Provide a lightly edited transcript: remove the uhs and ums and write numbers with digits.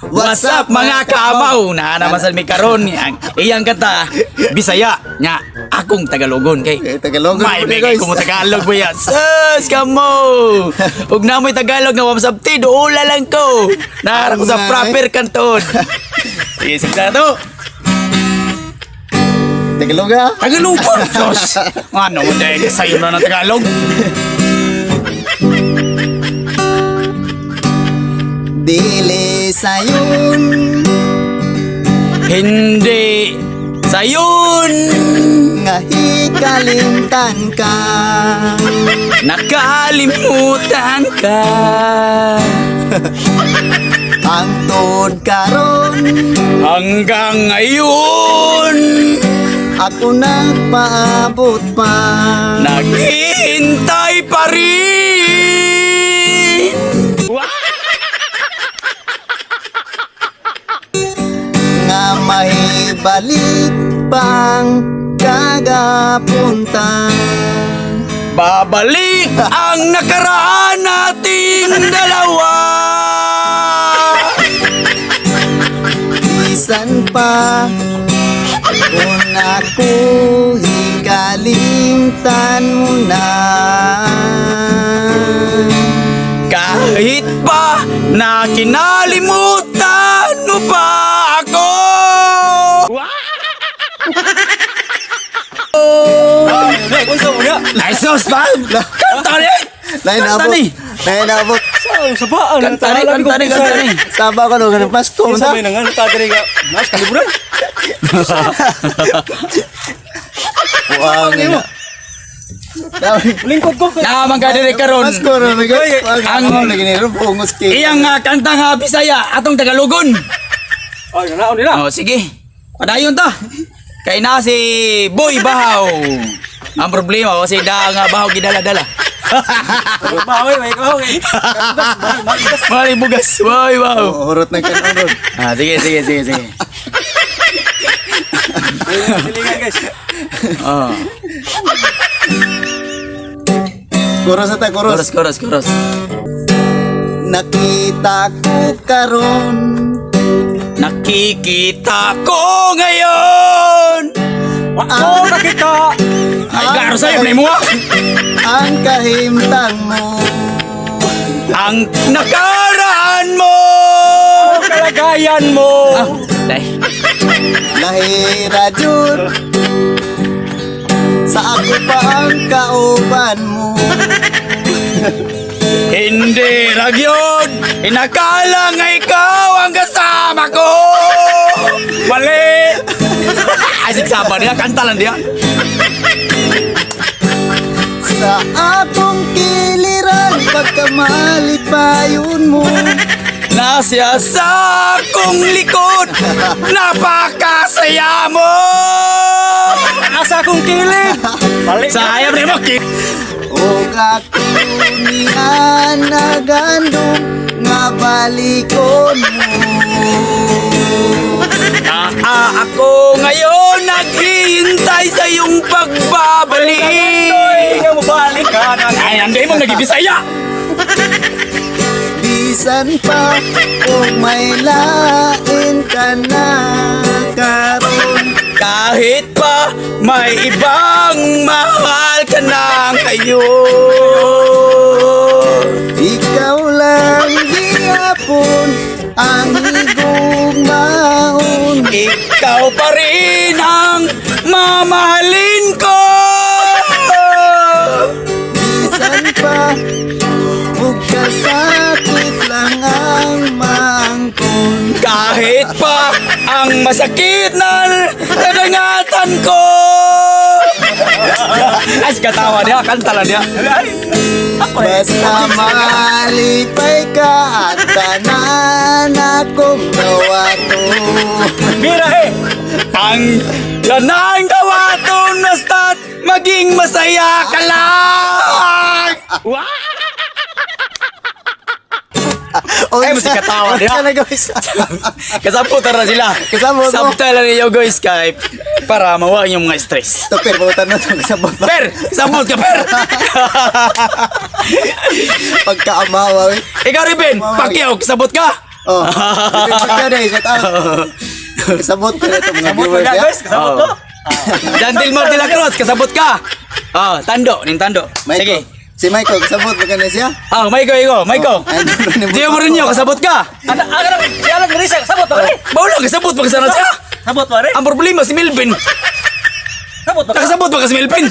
What's up, mga kaamaw? Na naman sa mi karon ang iyang kanta Bisaya nya akong Tagalogon kay Eh, Tagalog May po ni, bigay guys. ko mo Tagalog ba yan? Sus, kamo! Ug na mo'y Tagalog nga wamsabti, duula lang ko. Naara ko sa Ang proper kanton. Sige, sige na to. Tagalog ah. Tagalog pa! Sus! Ano mo dahil sayo na ng Tagalog? Dili sayon Hindi sayon nga hikalimtan ka. Nakalimutan ka. Ang tuod karon Hanggang ngayon ako nagpaabot pa. naghihintay pa rin. Nga mahibalik pang kagapunta. Babalik ang nakaraan nating dalawa. Bisan pa kung ako hikalimtan mo na. Kahit pa na kinalimutan mo pa ako. Ay, sus pa! Kanta ni! Lain Kanta abot. ni! Lain abot. Sa ba? Kanta ni, kanta ni, kanta ni! Saba ko no ganun Pasko Sa na. may nang ano ta diri nga. Mas kaliburan. Buang ina. Lingkod ko. Naman ka diri karon. Pasko na guys. Ang- Ang lagi ni bungos kay. Iyang kanta nga Bisaya atong Tagalogon. Ay, nanaon nila. Oh, sige. Padayon ta. Kay na si Boy Bahaw. Ang problema kasi da nga bahaw gidala-dala. Bahoy, may kahoy. Mali bugas. Boy Bahaw. Oh, hurot ng kanon. Ah, sige, sige, sige, sige. Silingan, guys. Oh. Kuros ta kuros. Chorus, chorus, chorus. Nakita ko karon Nakikita ko ngayon. Wa ko nakita. Ay, garo sa'yo, may mo. Ang kahimtang mo. Ang nakaraan mo. Ang kalagayan mo. Ah, dai. Lahira jud sa ako pa ang kauban mo. Hindi ragyod. Inakala nga ikaw ang kasama ko. Mali. Ay, sigsaba niya. Kanta lang niya. Sa akong kiliran pagkamalipayon mo. Nasya sa akong likod. Napakasaya mo. Asa akong kilid. Mali. Sayang rin mo. O ako niya nagandong nga balikon mo. Ah, ako ngayon naghihintay sa iyong pagbabalik. Nga mo balik ka na. Ay, hindi mo nagibisaya. Bisan pa kung may lain ka na karon. Kahit pa may ibang mahal ka na ngayon. Ikaw lang gihapon ang higugmaon. Ikaw pa rin ang mamahalin ko. Bisan pa ug kasakit lang ang maangkon. Kahit pa ang masakit na kadangatan ko. Ay, katawa niya, kanta lang niya. Basta malipay ka at tanan akong dawato. Mira eh. Ang lanang dawaton basta't maging masaya ka lang. Ay, mas katawa niya. Unsa na, guys? Kasabutan na sila. Kasabot mo. Sabta lang ninyo, guys, kay para mawa yung mga stress. Ito, pero butan na ito. Kasabot pa. Per! Sabot ka, per! Pagkaamawa. Eh. Ikaw rin, Ben! Pacquiao, kasabot ka! Oh. Happy birthday, shout out. Kasabot ka na ito mga Sabot mo viewers na, ya. guys. Kasabot Oh. to. Jan Dilmar de la Cruz, kasabot ka. Oh, Tando, ning Tando. Michael. Sige. Si Michael, kasabot ba ka na siya? Ah, Michael, ikaw, Michael. Oh, ay, Gio Mourinho, kasabot ka. Ana, ana, si Alan Risa, sabot ba rin? Bawla, kasabot pa kasana siya. Sabot ba rin? Ang problema si Melvin. Sabot ba? Nakasabot ba ka si Melvin?